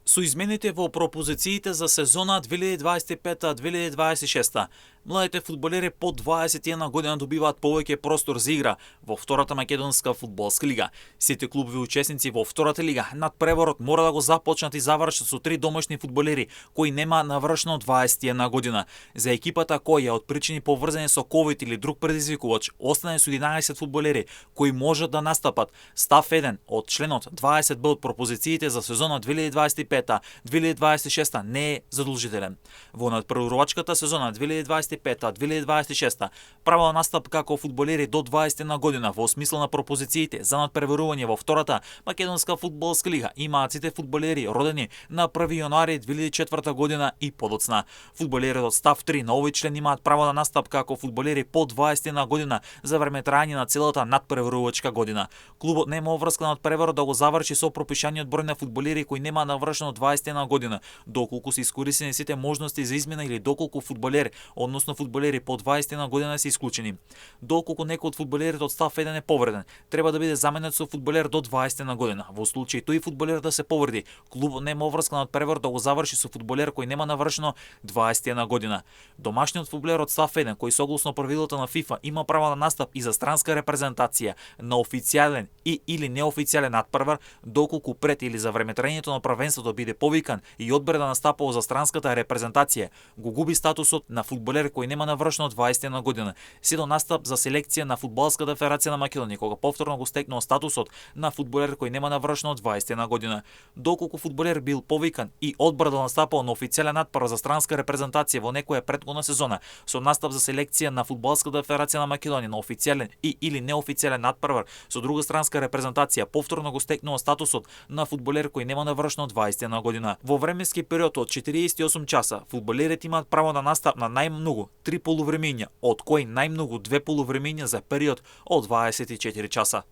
Со измените во пропозициите за сезона 2025-2026, младите фудбалери под 21 година добиваат повеќе простор за игра во втората македонска фудбалска лига. Сите клубови учесници во втората лига надпреворот мора да го започнат и завршат со 3 домашни фудбалери кои нема навршено 21 година. За екипата која од причини поврзани со ковид или друг предизвикувач остане со 11 фудбалери кои можат да настапат. Став 1 од членот 20б од пропозициите за сезона 2025-2026 не е задолжителен. Во надпреварувачката сезона 2025-2026 право на настап како фудбалери до 21 година во смисла на пропозициите за надпреварување во втората македонска фудбалска лига имаат сите фудбалери родени на 1 јануари 2004 година и подоцна. Фудбалерите од став 3 на овој член имаат право на настап како фудбалери по 21 година за време траење на целата надпреварувачка година. Клубот нема обврска на надпреварот да го заврши со пропишаниот број на фудбалери кои нема навршено 21 година, доколку се искористени сите можности за измена или доколку фудбалер, односно фудбалери по 21 година се исклучени. Доколку некој од фудбалерите од став 1 е повреден, треба да биде заменет со фудбалер до 21 година. Во случај тој фудбалер да се повреди, клубот нема обврска на надпревар да го заврши со фудбалер кој нема навршено 21 година. Домашниот фудбалер од став 1 кој согласно правилата на ФИФА има право на настап и за странска репрезентација на официјален и или неофицијален надпревар, доколку пред или за време траењето на првенството биде повикан и одбере да настапува за странската репрезентација, го губи статусот на фудбалер кој нема навршено 21 година. Се до настап за селекција на Фудбалската федерација на Македонија, кога повторно го стекнува статусот на фудбалер кој нема навршено 21 година. Доколку фудбалер бил повикан и одбра да настапува на официјален надпревар за странска репрезентација во некоја претходна сезона, со настап за селекција на Фудбалската федерација на Македонија на официјален и или неофицијален надпревар со друга странска репрезентација, повторно го стекнува статусот на фудбалер кој нема навршено 21 година. Во временски период од 48 часа, фудбалерите имаат право на настап на најмногу 3 полувремења, од кои најмногу 2 полувремења за период од 24 часа.